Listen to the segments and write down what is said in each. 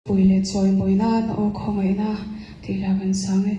Pui leh chawimawi nan aw khawngaihna tih hla kan sang e.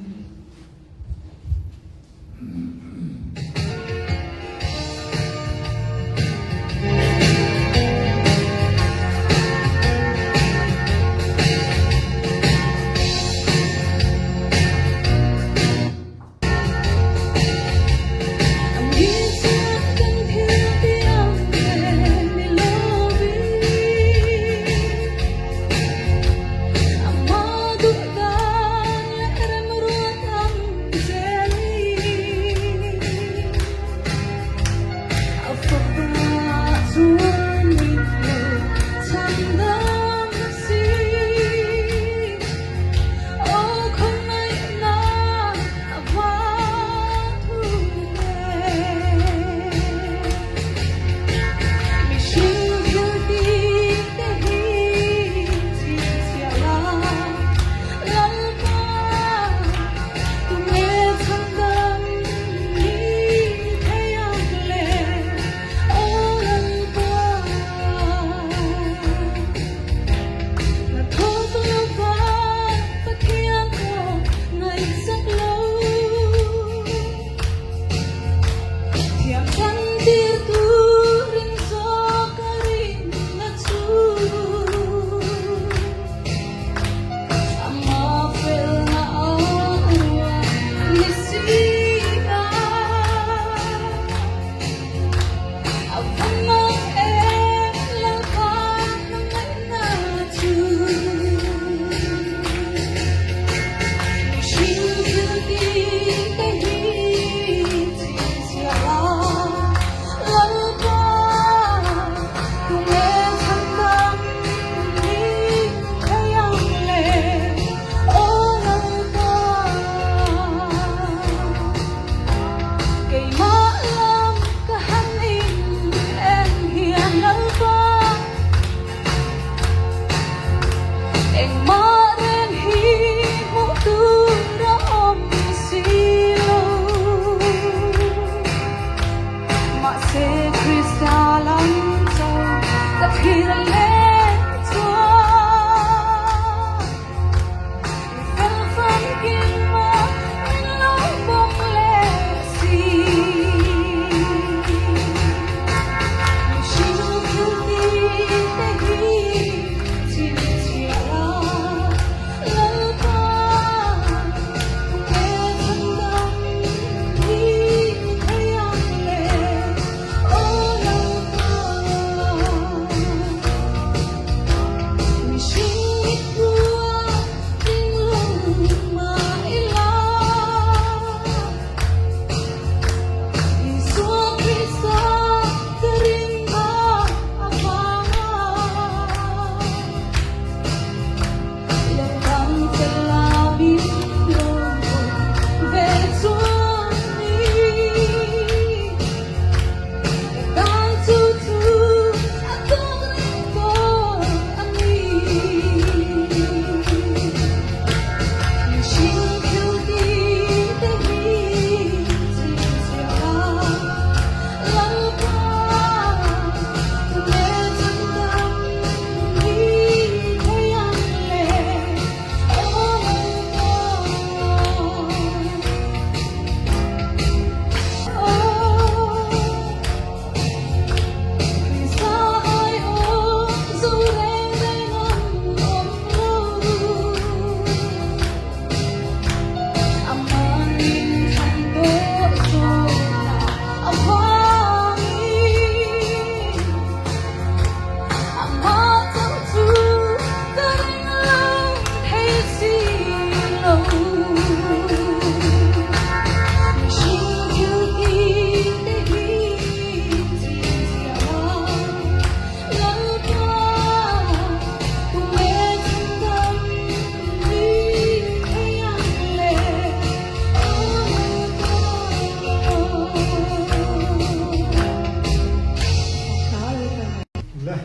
Le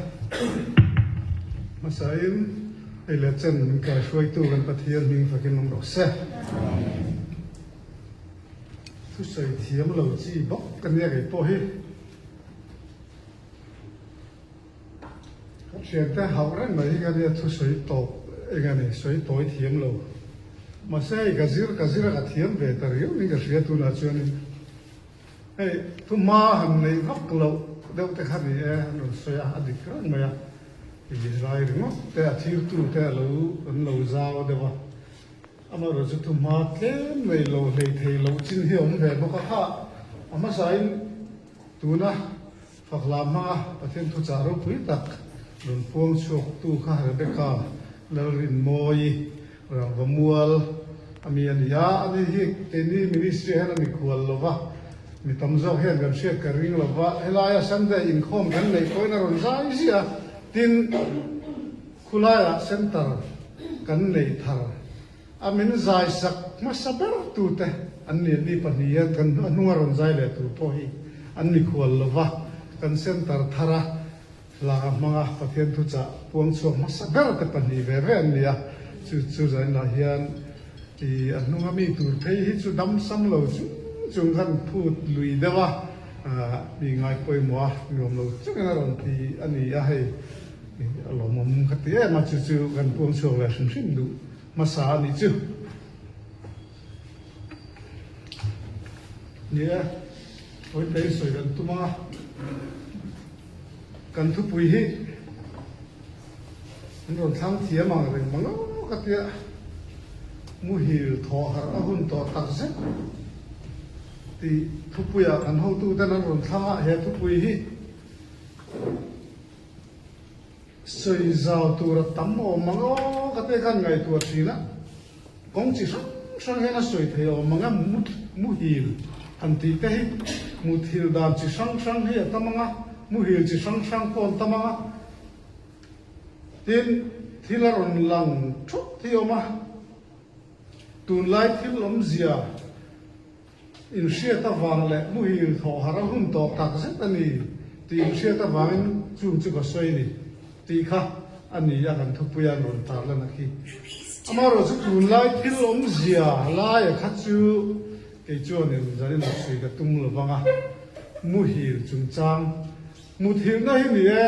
hmasain hei leh chen min kaihruaitu kan Pathian hming fakin awm rawh se. Thusawi thiam lo chi bawk ka nia kei pawh hi. Ka thiante hauh reng mai hi ka nia thusawi tawp. Eng a ni, sawi tawi thiam lo. Mahse hei ka zir ka zir a ka thiam ve ta riau in ka hria tunah chuanin hei thu hma han neih vak loh deuh te kha ni e an rawn sawi a, a dik reng mai a. I lai ringawt te a thirtu te a lo an lo zau deuh a. Amaherawh chu thu hma tlem nei lo hlei thei loh chin hi a awm ve bawk a kha a hmasain tuna Fak hla hmanga Pathian thuchah ropui tak rawn puang chhuaktu kha Rebecca Lalrinmawii Rangva Mual a mi a ni a, ani hi keini ministry ah hian a mikhual lo va, mi tam zawk hian kan hriat ka ring lo va, helaia Sunday inkhawm kan neih pawhin a rawn zai ziah a, tin khulaiah center kan nei thar a min zai sak hmasa ber tute an ni, ni pahnih hian kan a hnunga rawn zai leh tur pawh hi an mikhual lo va, kan center thara hla hmanga Pathian thuchah puang chhuak hmasa ber te pahnih ve ve an ni a, chu chu zainah hian i a hnunga mi tur phei hi chu dam sam lo chung chung khan phut lui deuh a, mi ngai pawimawh a nuam lo chungin a rawn ti a ni a hei. A lawmawm ka ti em a, chu chu kan puang chhuak leh hrim hrim duh hmasa a nih chu. Ni e, Awitei sawi kan tum ang a, kan thupui hi an rawn thlang thiam ang reng mang aw ka tia, muhil thawh harh a hun tawh tak zet tih thupuiah kan hotuten an rawn thlang a, he thupui hi. Sawi zau tur a tam awm ang aw ka te khan ngaihtuah thin a, kawng chi hrang hrang hian a sawi thei awm ang a, muhil han tih te hi muthil dan chi hrang hrang hi a tam ang a, muhil chi hrang hrang pawh an tam ang a, tin thil a rawn lang thup hi a awm a, tunlai thil awmzia. Inhriat avang leh muhil thawh har a hun tawh tak zet a ni tih inhriat avangin chung chu ka sawi ni tih kha a ni a kan thupuia an rawn tarlan a khi. Amaherawh chu tunlai thil awmzia laia kha chu kei chuanin zanin ah sawi ka tum lo vang a, muhil chungchang muthilhna hi ni e,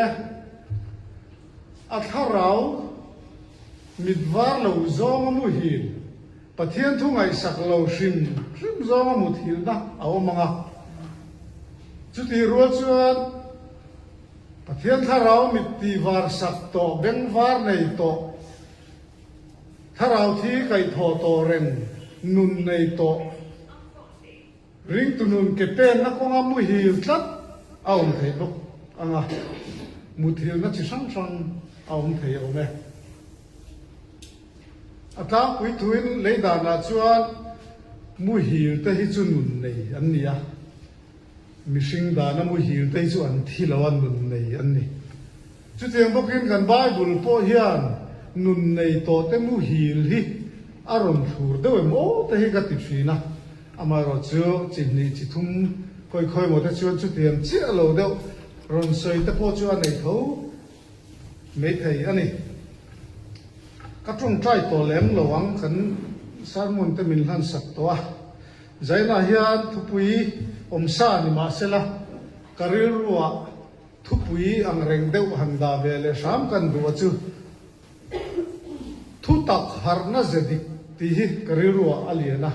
a thlarau mit var lo zawnga muhil. Pathian thu ngaihsak lo hrim hrim zawnga muthilhna a awm ang a. Chutih rual chuan Pathian thlarau mit tih var sak tawh, beng var nei tawh, thlarau thi kaihthawh tawh reng, nun nei tawh, ringtu nun ke penna kawnga muhil tlat a awm thei bawk ang a, muthilhna chi hrang hrang a awm thei awm e. A tlangpui thuin lei danah chuan muhil te hi chu nun nei an ni a, mihring dana muhil te hi chu an thi lo a, nun nei an ni. Chutiang bawkin kan Bible pawh hian nun nei tawh te muhil hi a rawn thlur deuh em aw te hi ka ti thin a, amaherawh chu chi hnih chi thum khawi khawi maw te chuan chutiang chiah lo deuh rawn sawi te pawh chu a nei tho. Maithei a ni. Ka tawngtai tawh lem lo ang, kan sermon te min hlan sak tawh a. Zainah hian thupui awm sa ni mah sela, ka rilruah thupui ang reng deuh han dah ve leh hram kan duh a chu. Thutak harhna ze dik tih hi ka rilruah a lian a.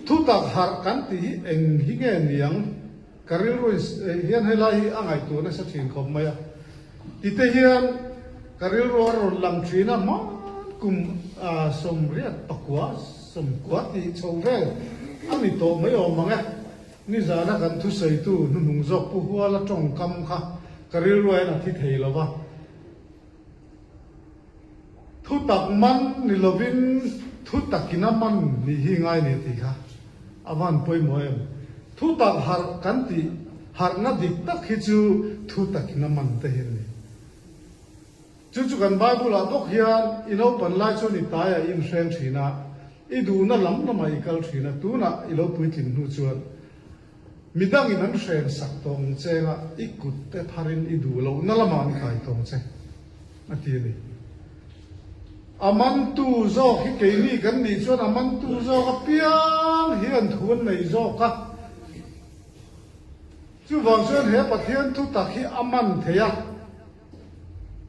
Thutak harh kan tih hi eng hi nge niang? Ka rilru hian helai hi a ngaihtuah nasa thin khawp mai a. Tite hian ka rilru a rawn lang thin a, hman kum sawmriat pakua, sawmkua tih chho vel a ni tawh mai awm ang e. Nizana kan thusawitu hnuhnung zawk Pu Huala tawngkam kha ka rilruah hian a thi thei lo va. Thutak man ni lovin thutakin a man nih hi ngai ni tih kha a van pawimawh em? Thutak harh kan tih harhna dik tak hi chu thutakin a man te hi a ni. Chu chu kan Bible ah bawk hian i naupan lai chuan i taiah i inhreng thin a, i duhna lam lamah i kal thin a, tunah i lo puitlin hnu chuan Midangin an hren sak tawh ang che nga i kut te pharin i duh lohna lamah an kai tawh ang che, a ti a ni. A mantu zawk hi keini kan nih chuan a mantu zawk apiang hi an thu an nei zawk a. Chuvang chuan he Pathian thutak hi a man thei a.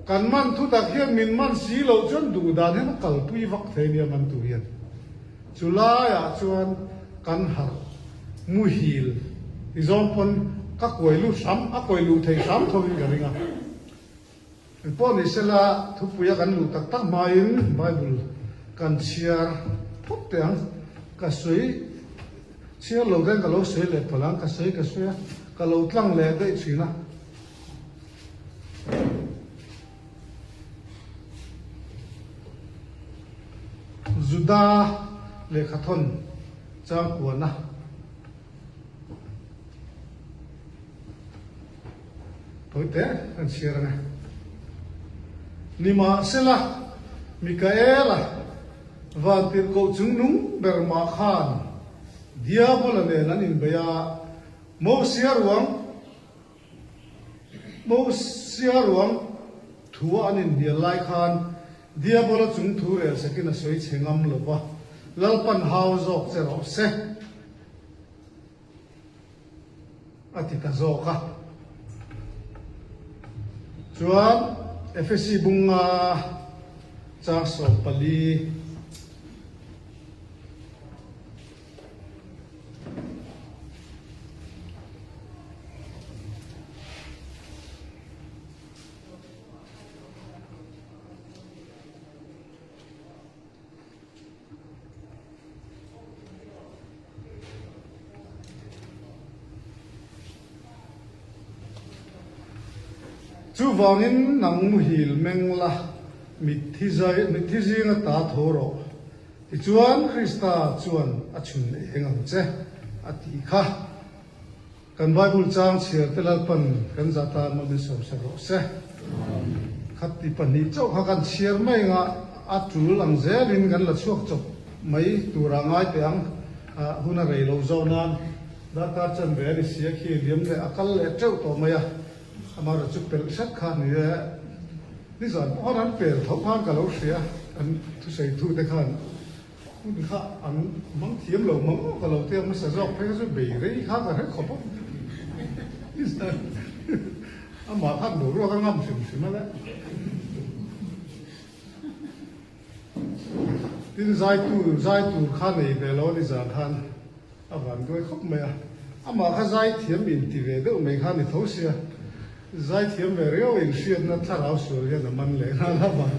Kan man thutak hian min man si loh chuan duh dan hian a kalpui vak thei nia mantu hian. Chu laiah chuan kan harh muhil ti zawng pawn ka kuai lut hram, a kuai luh thei hram tho in ka ring a. Engpawh ni sela thupuia kan luh tak tak hmain Bible kan chhiar phawt teh ang. Ka sawi chhiar lo ten ka lo sawi leh palh ang, ka sawi ka sawi a, ka lo tlang leh daih thin a. Juda lehkhathawn changkuana. Tawite kan chhiar ang e. Nimahsela, Mikaela vantirhkoh chungnung ber mah khan Diabola nen an inbeih a, Mosia ruang Mosia ruang thua an inhnial lai khan Diabola chung thu rel sakin a sawi chhe ngam lo va, Lalpan hau zawk che rawh se a ti ta zawk a. Chuan Efesi bunga chang 14. Chuvangin nang muhil meng la, mitthi mitthi zinga ta tho rawh. Tichuan Krista chuan a chhun eng ang che, a ti kha. Kan Bible chang chhiar te Lalpan kan zah tan maw min sawmsak rawh se. Khat ti pahnih chauh kha kan chhiar mai anga a tul ang zelin kan la chhuak chawp mai tura ngai teh ang. Hun a rei lo zawh nan darkar chan ve a ni si a khi liam leh a kal leh teuh tawh mai a. Amaherawhchu chu pelh hret kha ni e. Nizan pawh khan an pel tho khan ka lo hria an thusawi tute khan. Hun kha an hmang thiam lo mang aw ka lo tia hmasa zawk phei kha chu bei rei kha ka hre khawp a. Amah khan boruak a ngam hrim hrim a le. Tin zaitu zai tur kha nei ve lo a ni zan khan a van duai khawp mai a. Amah kha zai thiam in ti ve deuh mai kha a ni tho sia. Zaithiam ve riau in hriatna thlarau sual hian a man leh nghal a vang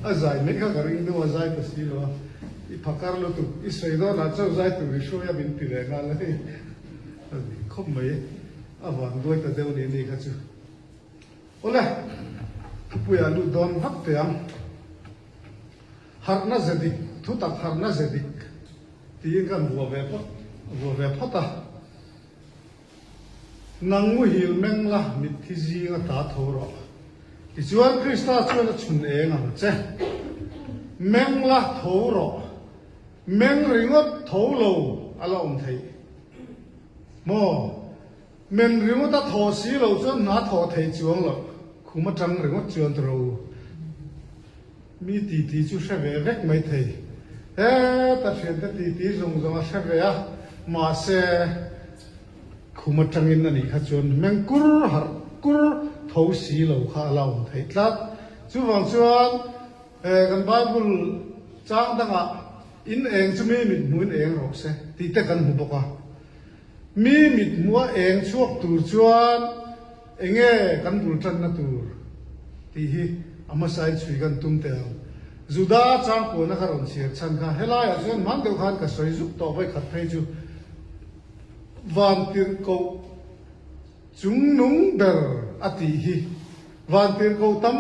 a zai mai kha ka ring deuh a zai ta si lo a i phakar lutuk i sawi dawn ah chauh zai tur i hruai a min ti leh nghal a ni a ni khawp mai a vang duai ta deuh ni ni kha chu awle thupuiah lut dawn vak teh ang harhna ze dik thutak harhna ze dik tiin kan vuah ve phawt vuah ve phawt a. Nang muhil meng la, mitthi zing a ta tho rawh. Tichuan Krista chuan a chhun eng ang che. Meng la, tho rawh. Meng ringawt tho lo a la awm theih maw? Men ringawt a thaw si lo chuan hna thawh theih chuang loh. Khum atang ringawt chuan ro. Mi titi chu hre ve vek mai thei. Heta thiante titi zawng zawng a hre ve a, mahse khum atangin a nih kha chuan meng kur harh kur tho si lo kha a la awm theih tlat. Chuvang chuan kan Bible chang dangah in eng chu mi mit hmuhin eng rawh se tih te kan hmu bawk a. Mi mit hmuha eng chhuak tur chuan Enge kan bul tanna tur tih hi a hmasain chhui kan tum teh ang. Juda changkuana ka rawn chhiar chhan kha helaiah chuan hman deuh khan ka sawi zuk tawh vawikhat phei chu Vantirhkoh chungnung ber a tih hi Vantirhkoh tam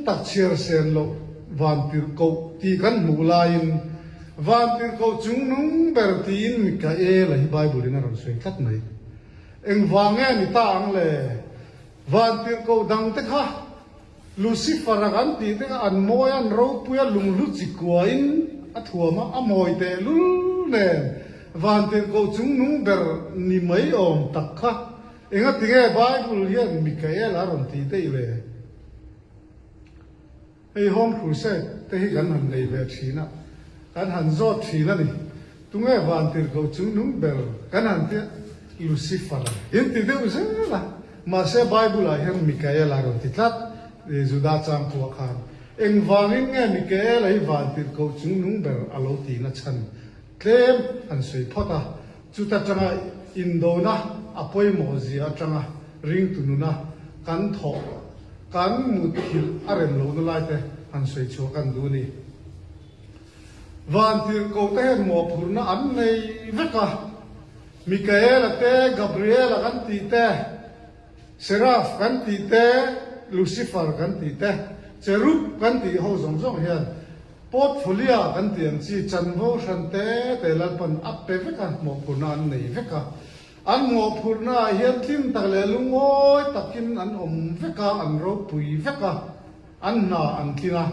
tak chhiar sen loh Vantirhkoh tih kan hmuh laiin Vantirhkoh chungnung ber tiin Mikaela hi Bible-in a rawn sawi tlat mai. Engvang nge ni ta ang le? Vantirhkoh dangte kha Lucifer-a kan tih te kha an mawi a, an ropui a, lunghlu chi kuain a thuam a, a mawi tehlul nen Vantirhkoh chungnung ber ni mai awm tak kha engati nge Bible hian Mikael a rawn tih daih le? Hei Home Crusade te hi kan han nei ve thin a, kan han zawt thin a ni. Tunge Vantirhkoh chungnung ber kan han tia Lucifer a inti deuh zel a, mahse Bible ah hian Mikael a rawn ti tlat. Juda changkua khan engvangin nge Mikaela hi vantirhkoh chungnung ber a lo tihna chhan tlem han sawi phawt a, chuta tanga indona a pawimawh zia atanga ringtu nuna kan thawh kan muthilh a rem lohna lai te han sawi chhuah kan duh a ni. Vantirhkoh te hian mawhphurhna an nei vek a, Mikaela te, Gabriela kan tih te, Seraph kan tih te, Lucifer kan tih te, Cherub kan tih ho zawng zawng hian portfolio kan tih ang chi chanvo hran te te Lalpan a pe vek a, mawhphurhna an nei vek a. An mawhphurhna ah hian tling tak leh lungawi takin an awm vek a, an ropui vek a, an hna an tling a.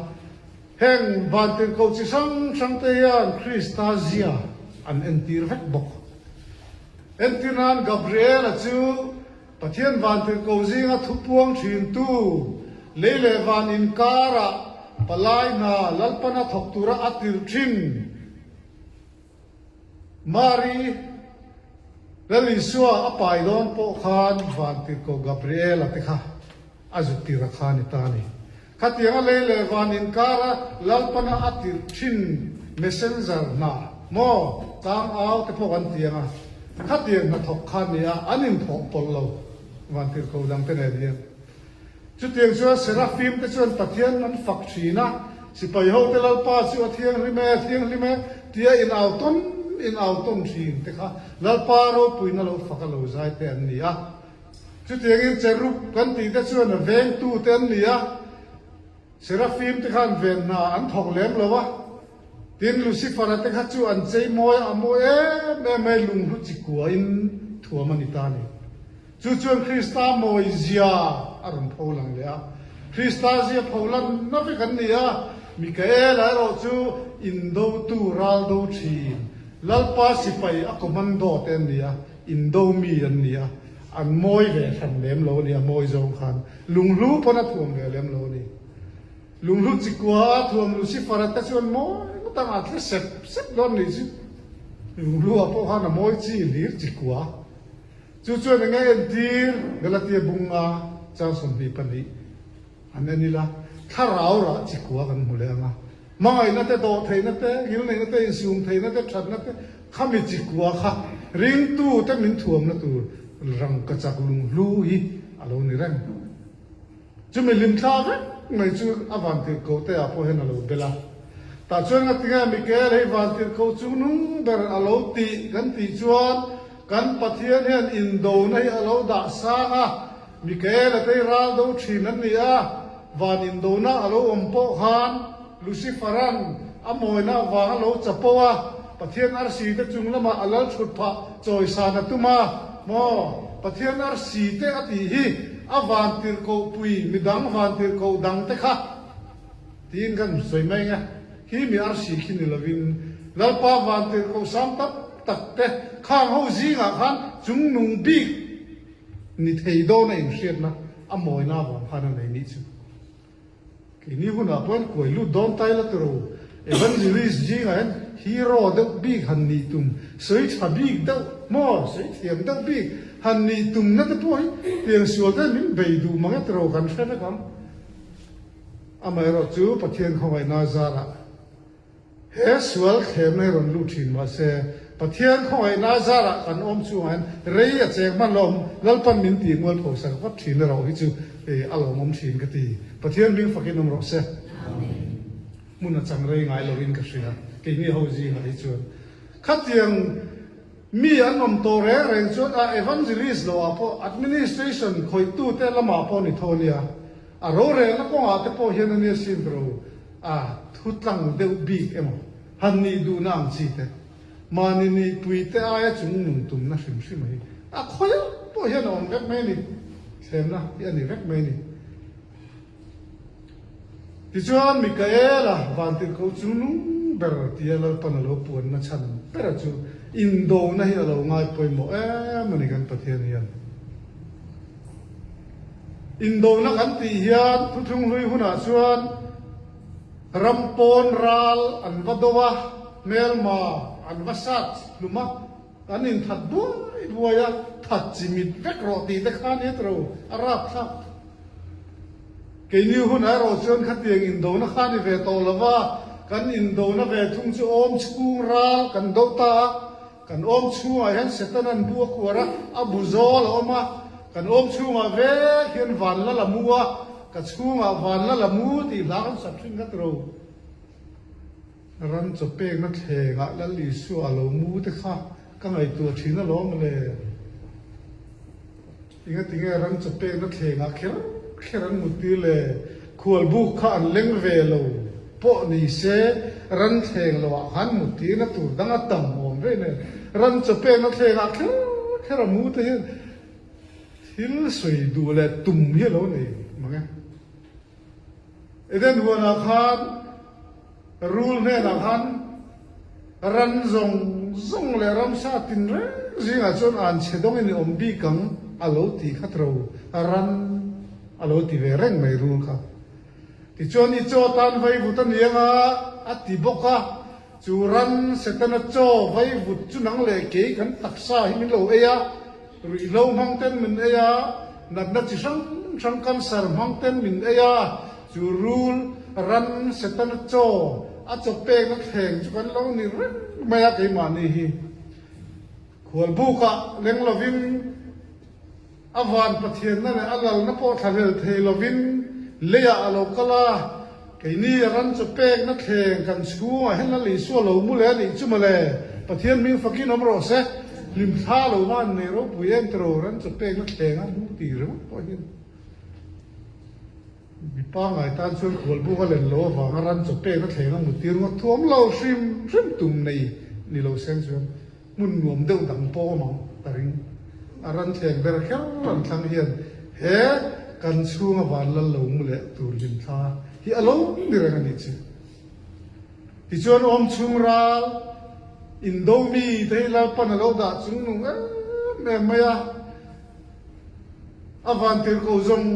Heng vantirhkoh chi hrang hrang te hian Krista zia an entir vek bawk. Entir nan Gabriela chu Pathian vantirhkoh zinga thupuang thintu, lei leh van inkarah palai hna Lalpana thawk tura a tirh thin Mari Lal Isua a pai dawn pawh khan vantirhkoh Gabriela te kha a zut tir a kha ni ta a ni. Khatianga lei leh van inkara Lalpana a tirh thin messenger hna maw tlang au te pawh kan ti ang a, khatiang hnathawk kha ni a, an inthawh pawlh lo vantirhkoh dang te nen hian. Chutiang chuan Serafim te chuan Pathian an fak thin a, sipai ho te Lalpa chu a thianghlim e, a thianghlim e tia in au tawn in au tawn thin te kha Lalpa ropuina lo fak a lo zai te an ni a. Chutiangin cherub kan tih te chuan a vengtu te an ni a, Serafim te khan ven hna an thawk lem lo a, tin Lucifer-a te kha chu an chei mawi a, a mawi em em mai lunghlu chi kuain thuam a ni ta a ni. Chu chuan Krista mawi zia a rawn pho lang leh a, Krista zia pho lanna vek an ni a, Mikaela erawh chu indotu ral do thin, Lalpa sipai a commando te an ni a, Indo mi an ni a, an mawi ve hran lem lo a ni, a mawi zawng khan lunghlu pawn a thuam ve lem lo a ni. Lunghlu chikua a thuam Lucifer-a te chuan mawi ngawt ang a tle sep sep dawn nih chu. Lunghlu ah pawh khan a mawi chi hlir chikua. Chu chuan enge entir Galatia bunga chang 22. An en ila, thlarau rah chikua kan hmu leh ang a. Hmangaihna te, dawhtheihna te, ngilneihna te, insum theihna te, thatna te, khami chikua kha ringtu te min thuamna tur rangkachak lunghlu hi a lo ni reng. Chumi hlimthla vek mai chu a vantirhkoh te ah pawh hian a lo bel a. Tah chuan ngatinge Mikael hei vantirhkoh chungnung ber a lo tih kan tih chuan kan Pathian hian indona hi a lo dah sang a, Mikaela te hi ral do thin an ni a, van indona a lo awm pawh khan Lucifer-a'n a mawina avang a lo chapo a, Pathian arsi te chung lamah a lal thut phah chawisan a tum a, maw Pathian arsi te a tih hi a van tirhkoh pui midang van tirhkoh dang te kha tiin kan sawi mai ang e, khi mi arsi khi ni lovin Lalpa van tirhkoh sang tam tak te khang ho zingah khan chungnung bik Ni thei dawn a inhriatna a mawina avang khan a nei nih chu. Keini hunah pawh hian kuai lut dawn tai la tiro. Evangelist zingah hian hero deuh bik han nih tum, sawi tha bik deuh maw, sawi thiam deuh bik han nih tumna te pawh hi tiang sual te min bei duh mang e tiro kan hre vek ang. Amaherawh chu Pathian khawngaihna zarah He sual thlemna hi rawn lut thin mahse, Pathian khawngaihna zarah kan awm chungah hian rei a cheng hman lo awm, Lalpan min tih mual pho sak vat thin erawh hi chu a lawmawm thin ka ti. Pathian hming fakin awm rawh se. Hmun a chang rei ngai loin ka hria, keini ho zingah hi chuan khatiang mi an awm tawh reng reng chuan a evangelist lo ah pawh administration khawihtute lamah pawh ni tho ania, a rorelna kawngah te pawh hian ania sim ro. A thu tlang deuh bik emaw han nih duhna ang chi te, mahni nihpui te aia chung nung tumna hrim hrim hi a khawiah pawh hian a awm vek mai a ni, thlemna hi a ni vek mai a ni. Tichuan Mikaela vantirhkoh chu nung ber tia Lalpan a lo puanna chhan bera chu indona hi a lo ngai pawimawh em a ni kan Pathian hian. Indona kan tih hian thuthlung hlui hunah chuan ram pawn ral an va do a, hmelma an va sat hlum a, an inthat buai buai a, that chi mit vek rawh tih te kha nia tiro a rapthlak. Keini hunah erawh chuan khatiang indona kha a ni ve tawh lo va, kan indona ve thung chu awm chhung ral kan do ta a, kan awm chhungah hian Setanan bu a kuar a, a bu zawl a awm a, kan awm chhungah vek hian vanlal a mu a, ka chhungah vanlal a mu tih hla kan sak thin kha tiro. Ram chaw pekna thlengah Lal Isua a lo mu te kha ka ngaihtuah thin alawm le. Engatinge ram chaw pekna thlengah kher kher an muttir le? Khualbuk kha an leng ve lo pawh ni se ran thleng loah khan muttirna tur dang a tam awm ve nen ram chaw pekna thlengah kher kher a mu te hian thil sawi duh leh tum hi a lo nei mang e. Eden huanah khan rul hnenah khan ran zawng zawng leh ramsa tinreng zingah chuan an chhe dawngin i awm bik ang a lo ti khat ro, ran a lo ti ve reng mai rul kha. Tichuan i chaw tan vaivut a ni anga a ti bawk a, chu ran Setana chaw vaivut chu nang leh kei kan taksa hi min lo ei a, Ruihhlo hmang ten min ei a, natna chi hrang hrang cancer hmang ten min ei a, chu rul, ran, setana chaw, a chaw pekna thleng chu kan lo ni reng mai a keimahni hi. Khualbukah leng lovin a van Pathianna leh a lalna pawh thlahlel thei lovin leiah a lo kal a, keini a ran chaw pekna thleng kan chhungah hian Lal Isua lo mu leh a nih chu mawle, Pathian hming fakin awm rawh se, hlim thla lo van nei ropui em tiraw ran chaw pekna thleng a mu tih ringawt pawh hian mi pangngai tan chuan khualbuk a len lo avanga ran chaw pekna thleng a mut tir ngawt thuam lo hrim hrim tum nei ni lo seng chuan hmun nuam deuh dang pawh awm ang ka ring. A ran thleng ber kher an thlang hian he kan chhunga van lal lo mu leh tur hlim thla hi a lo ni reng a nih chu. Tichuan awm chhung ral indo mi te hi Lalpan a lo dah chung nung em em mai a, a van tirhkoh zawng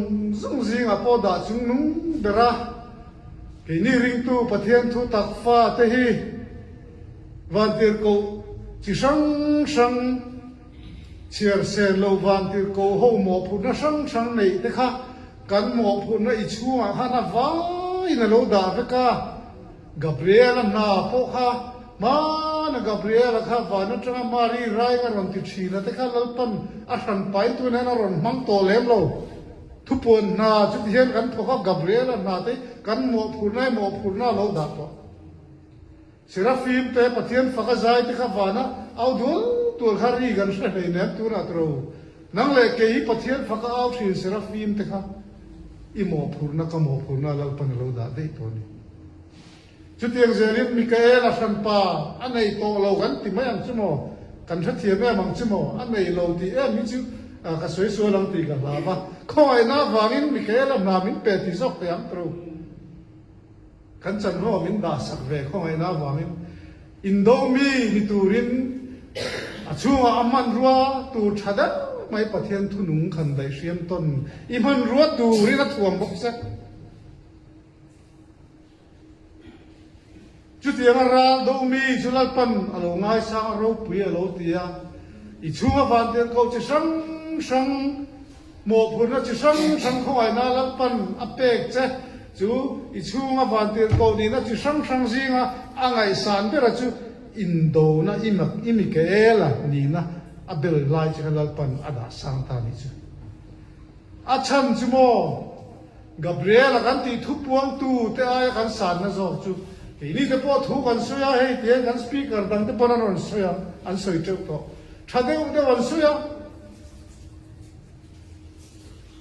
zawng zingah pawh dah chung nung ber a, keini ringtu Pathian thu tak fa te hi Vantirhkoh chi hrang hrang chhiar sen lo vantirhkoh ho mawhphurhna hrang hrang neih te kha kan mawhphurhna i chhungah khan a vaiin a lo dah vek a. Gabriel-a hna pawh kha hmana Gabriel-a kha van atanga Mari raing a rawn ti thin a te kha Lalpan a hran pain tun hian a rawn hmang tawh lem lo. Thupuan hna chuti hian kan thawk a, Gabriel-a hna te kan mawhphurhna hi mawhphurhna a lo dah tawh. Serafim te Pathian fak a zai te kha vana au dual dual kha ri kan hre hlei nem tunah tiro. Nang leh kei hi Pathian fak a au thin Serafim te kha i mawhphurhna ka mawhphurhna Lalpan a lo dah daih tawh a ni. Chutiang zelin Mikaela hranpa a nei tawh lo kan ti mai ang chu maw? Kan hrethiam em ang chu maw? A nei lo tih em hi chu ka sawi sual ang tih ka hlau a. Khawngaihna avangin Mikaela hna min pe ti zawk teh ang tiro. Kan chanvo min dah sak ve khawngaihna avangin indo mi ni turin a chhungah a hmanrua tur tha deuh mai Pathian thunung khan daih hriam tawn i hmanrua turin a thuam bawk che. Chutianga ral do mi chu Lalpan a lo ngaisang a ropui a lo ti a, i chhunga vantirhkoh chi hrang hrang Mawhphurhna chi hrang hrang khawngaihna Lalpan a pek che chu i chhunga vantirhkoh nihna chi hrang hrang zinga a ngaihsan bera chu indona i i Mikaela nihna a bel lai che kha Lalpan a dah sang ta nih chu. A chhan chu maw Gabriela kan tih thu puangtu te aia kan sanna zawk chu keini te pawh thu kan sawi a, hei tihian kan speaker dang te pawn an rawn sawi ang, an sawi teuh tawh. Tha deuh deuh an sawi a.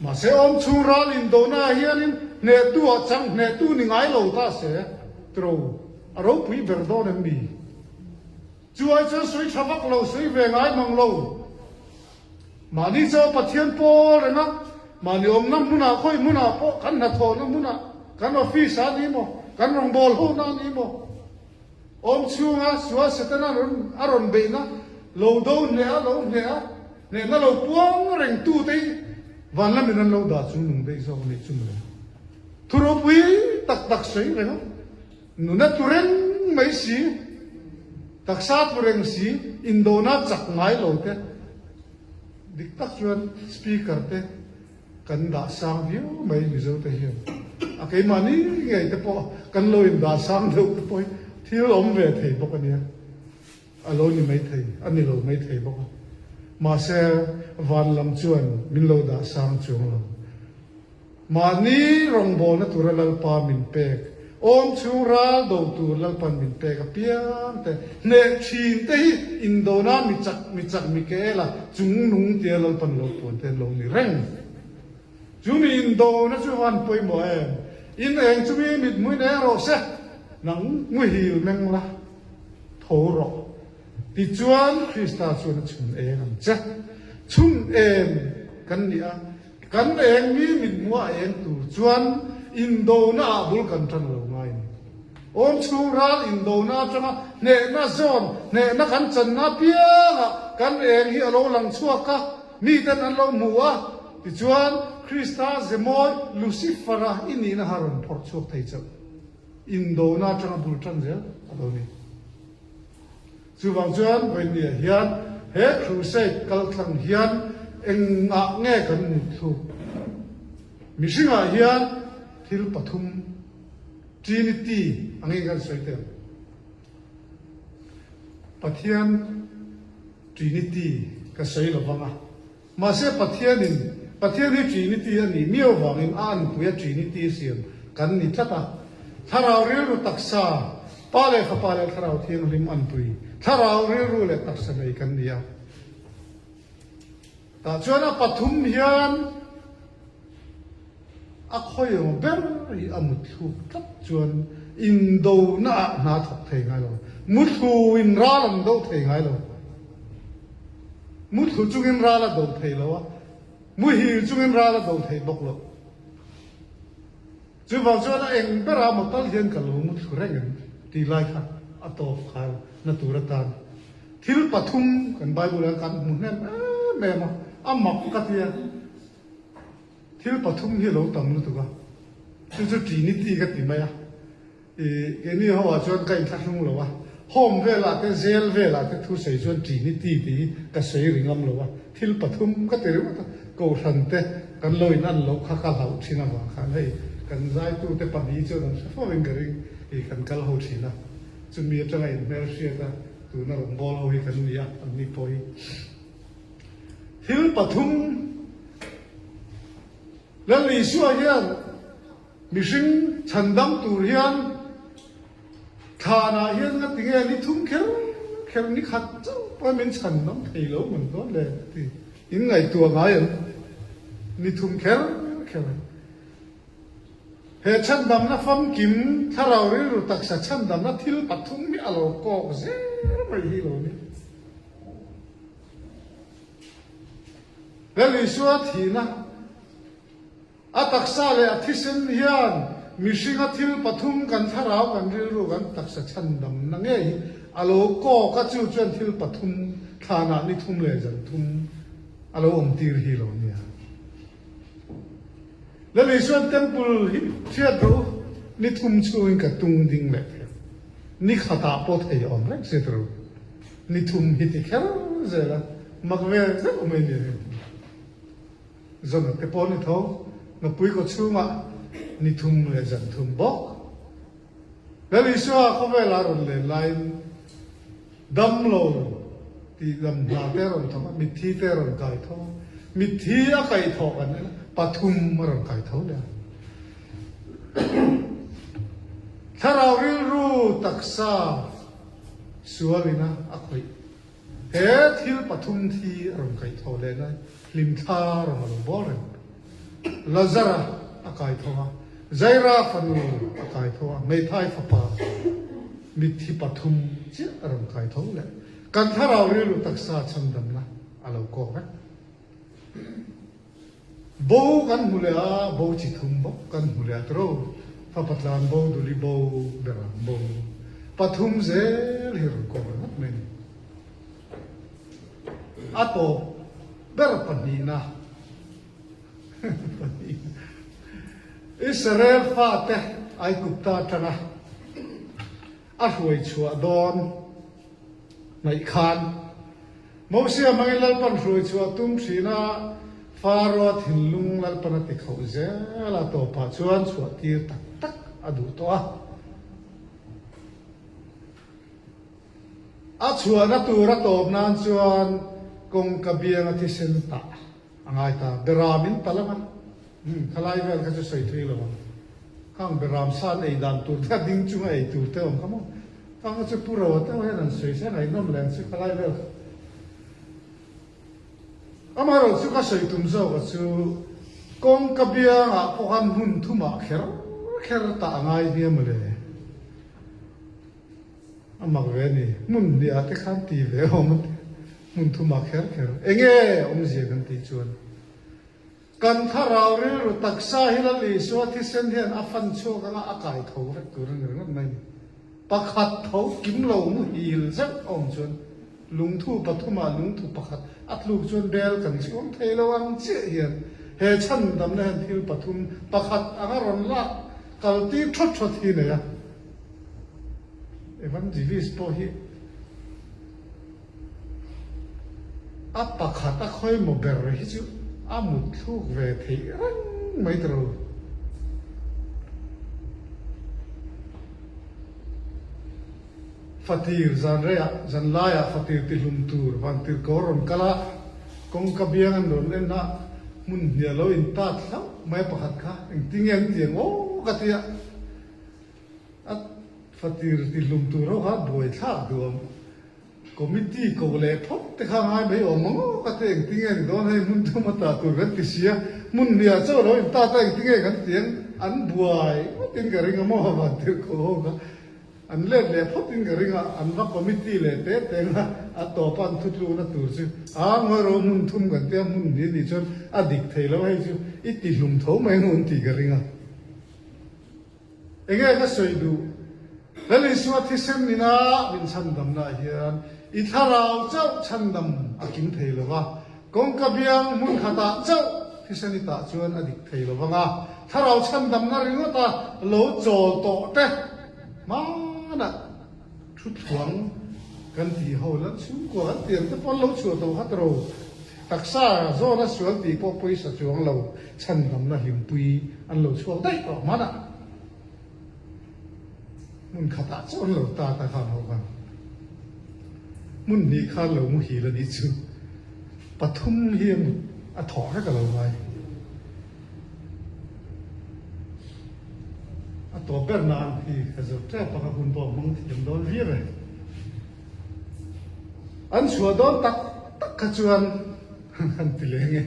Mahse awm chhung ral indona ah hianin hnehtu ah chang hnehtu ni ngai lo ta se tro a ropui ber dawn em mi? Chu ai chuan sawi tha vak lo, sawi ve ngai mang lo. Mahni chaw Pathian pawl reng a, mahni awmna hmunah khawi hmunah pawh kan hnathawhna hmunah, kan office ah ni maw, kan rawngbâwl hona ni maw, Awm chhunga sual Setana rawn a rawn beihna lo do hneh a, lo hneh a, hnehna lo puang reng tute hi van lamin an lo dah chung nung daih zawk a nih chu mawle. Thu ropui tak tak sawi reng a, nuna tlu reng mai si, taksa tlu reng si, indona chak ngai lo te, dik tak chuan speaker te kan dah sang viau mai Mizote hian. A keimahni ngei te pawh kan lo indah sang deuh te pawh hi thil awm ve thei bawk a nia. A lo ni maithei, a ni lo maithei bawk a. Mahse, van lam chuan min lo dah sang chuang lo. Mahni rawngbawlna tura Lalpa min pek, awm chhung ral do tur Lalpan min pek apiang te, hneh thin te hi indona mi chak, mi chak mi ke ela chung nung tia Lalpan lo puan te an lo ni reng. Chu mi indona chu van pawimawh em? In eng chu mi mithmuin eng rawh se, nang muhil meng la. Tho rawh. Tichuan Krista chuan a chhun eng ang che. Chhun eng kan ni a, kan eng mi mithmuh a eng tur chuan indona ah bul kan tan lo ngai a ni. Awm chhung ral indona atanga hnehna zawn, hnehna kan channa apiangah kan eng hi a lo lang chhuak a, miten an lo hmu a, tichuan Krista zemawi Lucifer-a i nihna kha rawn phawrh chhuak thei chauh. Indona atanga bul tan zel a lo ni. Chuvang chuan vawinia hian he crusade kaltlang hian engah nge kan mutthluk? Mihringah hian thil pathum, Trinity, angin kan sawi tel. Pathian Trinity ka sawi lovang a. Mahse Pathianin, Pathian hi Trinity a nih miau vangin a anpuia Trinity siam kan ni tlat a. Thlarau rilru taksa, Pa leh Fapa leh Thlarau Thianghlim anpui, Thlarau rilru leh taksa nei kan ni a. Tah chuan a pathum hian a khawiawm ber hi a mutthluk tlat chuan indona ah hna thawk thei ngai lo. Muthlu in ral an do thei ngai lo. Muthlu chungin ral a do thei lo a, muhil chungin ral a do thei bawk lo. Chuvang chuan a eng berah maw tal hian ka lo muthlu reng em tih lai kha a tawp khar na tur atan thil pathum kan Bible ah kan hmu hnem em em a, a mak ka tia thil pathum hi a lo tam lutuk a, chu chu Trinity ka ti mai a. I keini ho ah chuan ka inthlahrung lo a, home velah te jail velah te thu sawi chuan Trinity tih hi ka sawi ri ngam lo a, thil pathum ka ti ringawt a, Kohhran te kan lo in an loh kha ka hlauh thin avang khan hei kan zaitu te pahnih chuan an hre fo in ka ring i kan kal ho thin a, chumi atanga in hmelhriat a tuna rawn bawl ho hi kan ni a, an ni pawh hi thil pathum Lal Isua hian Mihring chhandam tur hian thlanah hian nga tinge ni thum kher kher ni khat chauh pawh min chhandam thei lo man dawn le ti in ngaihtuah ngai ang ni thum kher kher he chhandamna famkim thlarau rilru taksa chhandamna thil pathum hi a lo kawk zel mai hi lo ni. Lal Isua thihna. A taksa leh a thisen hian mihringa thil pathum kan thlarau, kan rilru, kan taksa chhandamna ngei hi a lo kawk a, chu chuan thil pathum thlanah ni thum leh zan thum a lo awm tir hi lo nia. Lal Isuan Temple hi hriat rawh u, ni thum chhungin ka tung ding leh thei ang, ni khatah pawh thei awm reng si tur u, ni thum hi ti kher zel a, mak ve zeuh mai nia hei. Zan te pawh ni tho, nupui kaw chhungah ni thum leh zan thum bawk. Lal Isua khawvela rawn len laiin damlo tih dam hna te a rawn thawk a, mitthi te a rawn kai tho a, mitthi a kaih thawh kan en a, pathum a rawn kai tho leh a. Thlarau rilru taksa sualina a khawih. He thil pathum thi a rawn kaih tho leh lai, hlimthla rawn a lo bawl reng. Lazara a kai tho a, Jaira fanu a kai tho a, hmeithai fapa mitthi pathum chiah a rawn kai tho leh. Kan thlarau rilru taksa chhandamna a lo kawk vek. Bo kan hmu leh a, bo chi thum bawk kan hmu leh a tiro, fapa tlan bo, duli bo, berang bo, pathum zel hi rawn kawk ringawt mai a ni. A tawp ber pahnihna, pahnihna, Israel fate Aigupta atanga a hruai chhuah dawn hnaih khan Mosia hmangin Lalpan hruai chhuah tum thin a. Faro thinlung Lalpan a ti khauh zel a, tawpah chuan chhuah tir tak tak a duh tawh a. A chhuahna tur a tawp nan chuan kawngka bianga thisen tah a ngai ta. Beram in tal ang a, khalai vel kha chu sawi thui lo ang. Khang beram sa an ei dan tur te a ding chunga ei tur te awm kha maw? Khang kha chu Pu Roa te ho hian an sawi se a ngaihnawm leh ang chu khalai vel kha. Amaherawhchu ka sawi tum zawka chu kawngka biangah pawh khan hmun thumah kher kher tah a ngai nia mawle. A mak ve a ni. Hmun hniah te khan ti ve awm a ti. Hmun thumah kher kher. Enge awmzia kan tih chuan kan thlarau rilru taksa hi Lal Isua thisen hian a fan chhuak anga a kai tho vek tur a ni ringawt mai ni. Pakhat tho kim lo muhil zeuh a awm chuan Lungthu pathumah lungthu pakhat a tluk chuan bel kan chhuang thei lo ang chiah hian he chhandamna hian thil pathum pakhat anga rawn lak kal tir thawt thawt hi nei a. Evangelist pawh hi a pakhat a khawimaw ber hi chu a mutthluk ve theih reng mai ta lo. Fatir zan reiah, zan laiah fatir tihlum tur vantirhko rawn kal a, kawngka biang an rawn en a, hmun hniah lo in tat hlauh mai pakhat kha engtinge an ti ang aw ka ti a, a fatir tihlum tur ho kha buaithlak duam. Committee ko leh phawt te kha ngai mai awm ang aw ka ti engtinge ni dawn hei hmun thum a tah tur kan ti sia, hmun hniah chauh lo in tat a engtinge kan ti ang an buai ngawtin ka ring a maw vantirhko ho kha. An let leh phawt in ka ring a, an va committee leh te teng a, a tawp a an thutlukna tur chu a ngawi ro hmun thum kan tia hmun hnih nih chuan a dik thei lo hei chu i ti hlum tho mai ang un tih ka ring a. Enge ka sawi duh? Lal Isua thisen nina min chhandamna ah hian i thlarau chauh chhandam a kim thei lo va, kawngka biang hmun khatah chauh thisen i tah chuan a dik thei lo vang a, thlarau chhandamna ringawta lo chawl tawh te Hmanah thuthuang kan tih ho la chhungkua kan tih ang te pawh an lo chhuah tawh kha tawh taksa zawna sual tih pawh pawisa chuang lo chhandamna hlimpui an lo chhuak daih tawh hmanah hmun khatah chauh an lo ta ta khan ho khan hmun hnih khan lo muhil a nih chu pathum hi a thawh vek a lo ngai. A tawp ber nan hi ka zir tep a, ka hun pawh a hmang thiam dawn viau e. An chhuah dawn tak tak kha chuan an ti leng e.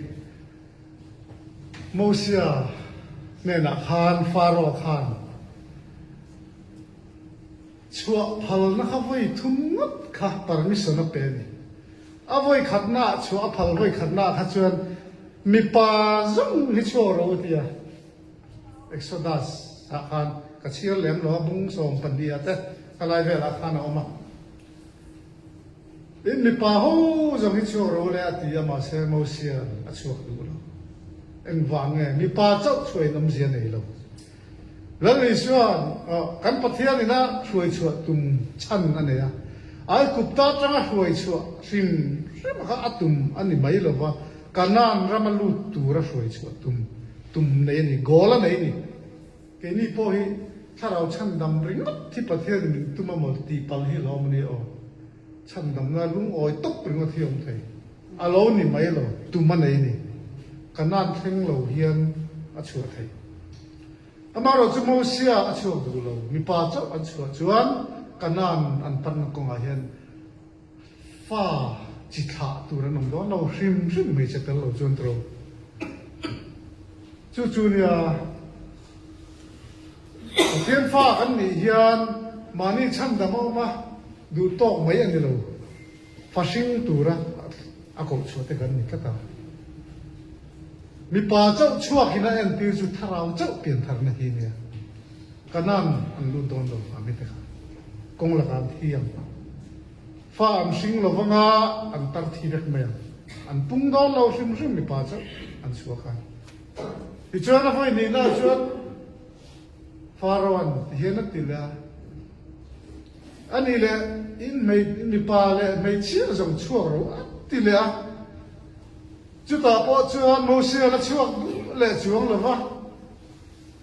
Mosia hnenah khan Pharaoh khan chhuah phalna kha vawi thum ngawt kha permission a pe a ni. A vawi khatnaah chhuah a phal vawi khatnaah kha chuan mipa zawng hi chhuak ro a ti a. Exodus ah khan ka chhiar lem lo a, bung 12 ah te ka lai velah khan a awm a. Tin, mipa ho zawng hi chhuak ro le a ti a, mahse Mosia'n a chhuak duh lo. Engvang nge? Mipa chauh chhuahin awmzia nei lo. Lal Isua'n kan Pathian ina hruai chhuah tum chhan a nei a, Aigupta atanga hruai chhuah hrim hrim kha a tum a ni mai lo va, Kanaan rama lut tura hruai chhuah tum tum nei a ni, goal a nei a ni. Keini pawh hi thlarau chhandam ringawt hi Pathianin min tum a maw tih palh hi hlawm a ni aw. Chhandamna lungawi tawp ringawt hi awm thei a lo ni mai lo, tum a nei a ni. Kanaan thleng lo hian a chhuah theih. Amaherawhchu Mosia a chhuak duh lo, mipa chauh an chhuah chuan Kanaan an panna kawngah hian fa chi thlah tur an awm dawn lo hrim hrim hmeichhe tel lo chuan tiro. Chu chu nia Pathian fa kan nih hian mahni chhandam a awm a, duh tawk mai a ni lo. Fa hring tura a koh chhuah te kan ni tlat a. Mipa chauh chhuakin a entir chu thlarau chauh piantharna hi nia. Kanan an lut dawn lo a mite kha. Kawng lakah an thi ang. Fa an hring lo vanga an tar thi vek mai ang. An pung dawn lo hrim hrim mipa chauh an chhuak a. Tichuan a vawi nihna chuan Pharaoh-a'n tihian a ti leh a, A nih leh in hmei mipa leh hmeichhia zawng chhuak ro a ti leh a. Chutah pawh chuan Mosia la chhuak duh leh chuang lo va,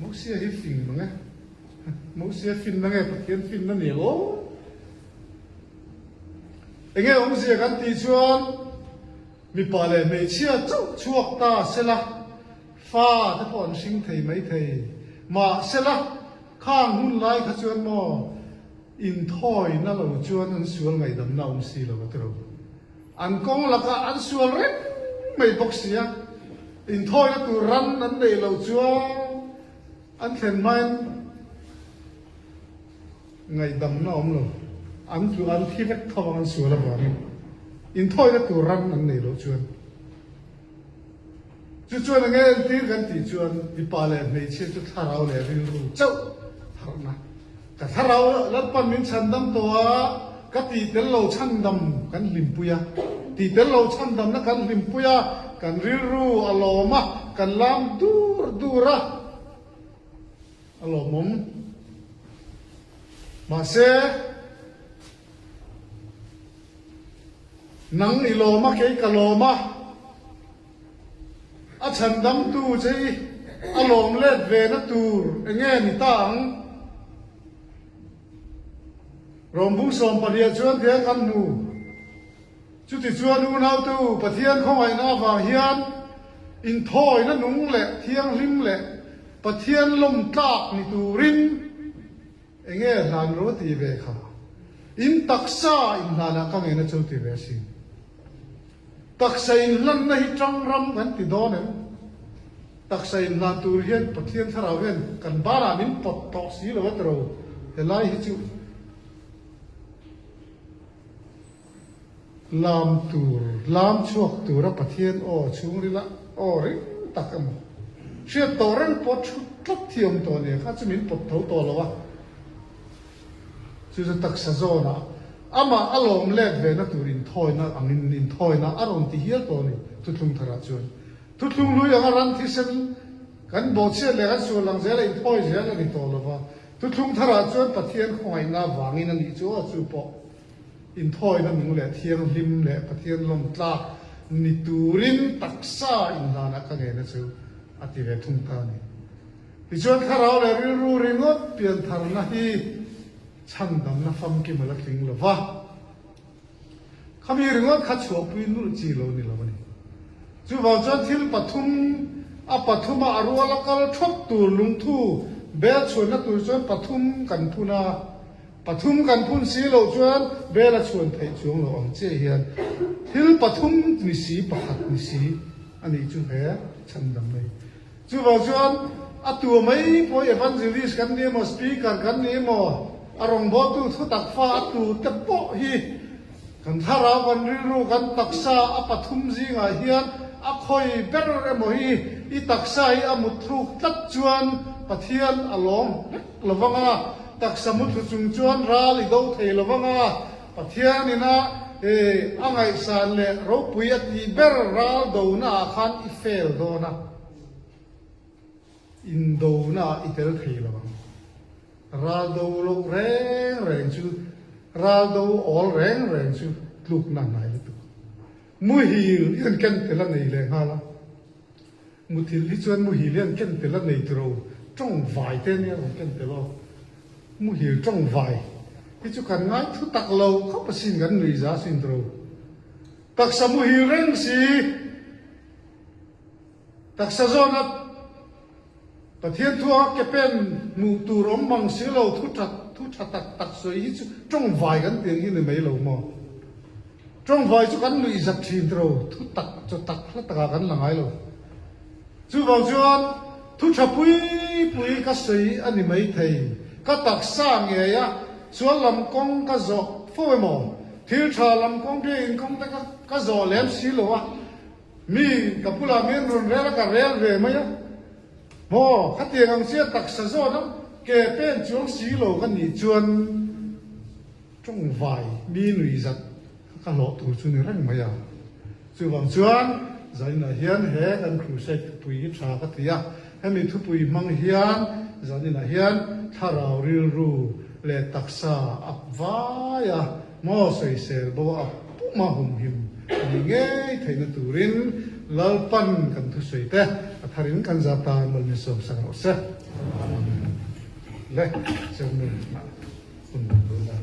Mosia hi fing mang e, Mosia finna nge Pathian finna ni ang aw? Enge awmzia kan tih chuan mipa leh hmeichhia chauh chhuak ta sela fa te pawh an hring thei mai thei. Mahsela khang hun lai kha chuan maw inthawina lo chuan an sual ngaihdamna awm si lo a ti ro. An kawng lakah an sual reng mai bawk si a, inthawina tur ran an neih loh chuan an thlen hmain ngaihdamna awm lo, an tlu an thi vek tho ang an sual avangin inthawina tur ran an neih loh chuan. Chu chuan enge entir kan tih chuan mipa leh hmeichhia chu thlarau leh rilru chauh harhna. Ka thlarau Lalpan min chhandam tawh a, ka tih tel lo chhandam kan hlimpui a, tih tel lo chhandamna kan hlimpui a, kan rilru a lawm a, kan lam dur dur a, a lawmawm. Mahse. Nang i lawm a, kei ka lawm a. A chhandamtu che i a lawm let ve na tur enge ni ta ang? Rawmbung 18 chuan tiang kan hmu. Chutichuan unautu Pathian khawngaihna avang hian inthawina nung leh thianghlim leh Pathian lawm tlak ni turin, Enge hlan ro ti ve kha? In taksa in hlanah ka ngeina chu ti ve asin. Taksa in hlanna hi tang ram kan ti dawn em? Taksa in hlan tur hian Pathian thlarau hian kan banah min pawt tawh si lo a tiro. Helai hi chu lam tur, lam chhuak tura Pathian aw chhungrila aw ring tak emaw, hriat tawh reng pawh thut tlat hi awm tawh nia kha chu min pawt tho tawh lo a. Chu chu taksa zawnah amah a lawm let ve na tur inthawina angin inthawina a rawn ti hial tawh a ni thuthlung tharah chuan. Thuthlung hlui anga ran thisen kan bawhchhiat leh kan sual lang zela inthawi zel a ni tawh lo va, thuthlung tharah chuan Pathian khawngaihna vangin a nih chu aw chu pawh. Inthawina nung leh thianghlim leh Pathian lawm tlak ni turin taksa inhlanah ka ngeina chu a ti ve thung ta a ni. Tichuan thlarau leh rilru ringawt piantharna hi chhandamna famkim a la tling lo va, khami ringawt kha chhuahpui nulh chi lo ni lo a ni. Chuvang chuan thil pathum a pathuma a ruala kal thawt tur lungthu bel chhuanna tur chuan pathum kan phun a. Pathum kan phun si loh chuan bel a chhuan theih chuang loh ang chiah hian thil pathum ni si pakhat ni si a nih chu he chhandam mai. Chuvang chuan a tua mai pawh evangelist kan ni emaw speaker kan ni emaw a rawngbawltu thutak fa a tu te pawh hi kan thlarau kan rilru kan taksa a pathum zingah hian a khawi ber emaw hi i taksa hi a mutthluk tlat chuan Pathian a lawm hlek lovang a, taksa muthlu chung chuan ral i do thei lovang a, Pathian ina a ngaihsan leh ropui a tih ber ral dona ah khan i fail dawn a, indona ah i tel thei lovang. Ral do loh reng reng chu, ral do awl reng reng chu tlukna hnai lutuk. Muhil i an ken tel a nei leh nghal a. Muthilh hi chuan muhil hi an ken tel a nei tiro, tawng vai te ania rawn ken tel aw. Muhil tawng vai hi chu kan ngai thu tak lo khawp asin kan nui za asin tiro. Taksa muhil reng si, taksa zawna Pathian thua ke pen hmuh tur awm mang si lo thu tha thu tha tak tak sawi hi chu tawng vai kan tih ang hi ni mai lo maw. Tawng vai chu kan nuih zat thin tiro, thu tak chaw tak hla takah kan la ngai lo. Chuvang chuan thu tha pui pui ka sawi a ni mai thei. Ka taksa ngei a, sual lam kawng ka zawh fo emaw, thil tha lam kawng biakin kawng te ka zawh lem si lo a, Mi ka bulah min rawn rel a, ka rel ve mai a. Maw, khatiang ang chiah taksa zawn a, ke pen chuang si lo ka nih chuan tawngvai mi nui zat kha ka hlawh tur chu ni reng mai a. Chuvang chuan zaninah hian he kan crusade thupui hi tha ka ti a, hemi thupui hmang hian zaninah hian thlarau rilru leh taksa a vai a, Maw sawisel bo a puma humhim ni ngei theihna turin Lalpan kan thusawi te a tharin kan za tan mal min sawmsak rawh se. Amen. Le, sermon ah hun tuna.